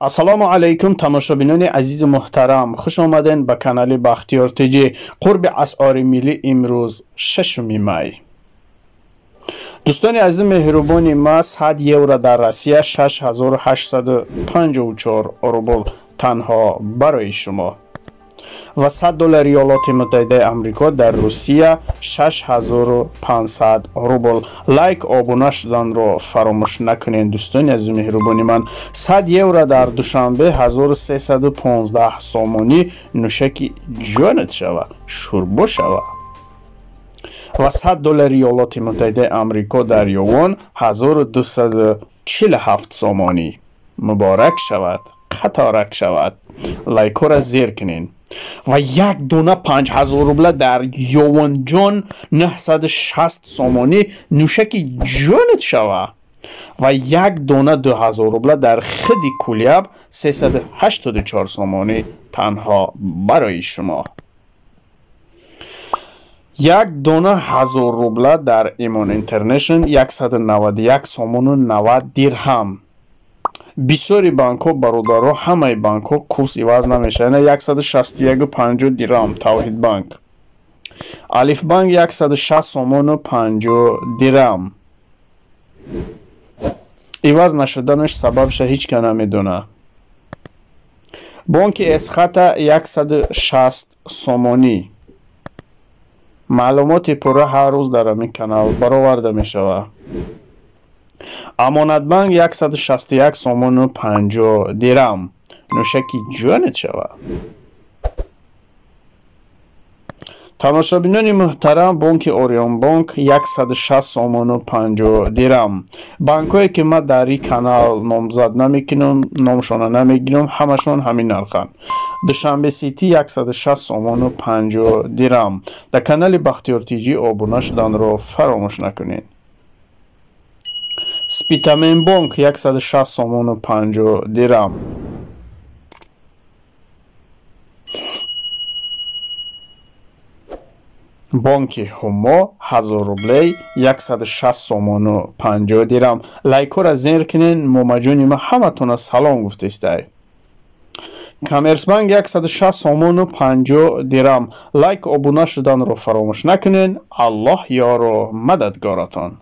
Ассалому алайкум, тамошобинони азизу муҳтарам, хуш омаден ба канали Бахтиёр ТЖ. Қурби асъори миллӣ имрӯз 6 май. Дӯстони азизу меҳрубони ма, 100 евро дар Россия 6854 рубл танҳо барои шумо ва 100 доллари Иёлоти Муттаҳидаи Амрико дар Русия 6500 рубл. Лайк, обуна шуданро фаромӯш накунед, дӯстони азизу меҳрубони ман. 100 евро дар Душанбе 1315 сомонӣ, нӯшаки ҷонат шава, шӯрбо шава. Ва 100 доллари Иёлоти Муттаҳидаи Амрико дар Ювон 1247 сомонӣ. Муборак шавад, қаторак шавад. Лайкҳоро зер кунед. Ва як дона 5000 рубла дар Ёвонҷон 960 сомонӣ, нӯшаки ҷонат шава. Ва як дона 2000 рубла дар хиди Куляб 384 сомонӣ танҳо барои шумо. Як дона 1000 рубла дар Имон Интернешнл 191 сомону 90 дирҳам. Бисёри банкҳо, бародаро, ҳамаи банкҳо курс иваз намешавад. 161,50 дирҳам Тавҳидбанк. Алифбанк 160 сомону 50 дирҳам. Иваз нашуданаш сабабша ҳеҷ ка намедонад. Бонки Эсхата 160 сомонӣ. Маълумоти пурра ҳар рӯз дар ҳамин канал бароварда мешавад. Амонатбанк 161 сомону 50 дирҳам. Нӯшаки ҷонат шавад. Тамошобинони муҳтарам, бонки Орионбонк 160 сомону 50 дирҳам. Банкҳое ки ман дар ин канал номзад намекунам, номшона намегирам, ҳамашон ҳамин нарханд. Душанбе Сити 160 сомону 50 дирҳам. Дар канали Бахтиёр ТЖ обуна шуданро фаромӯш накунед. Спитаменбонк 160 сомону 50 дирҳам. Бонки Ҳумо 1000 рублей 160 сомону 50 дирҳам. Лайкҳоро зер кунед, момаҷони ма ҳаматона салом гуфтестай. Коммерсбанк 160 сомону 50 дирҳам. Лайк, обуна шуданро фаромӯш накунед. Аллоҳ ёру мададгоратон.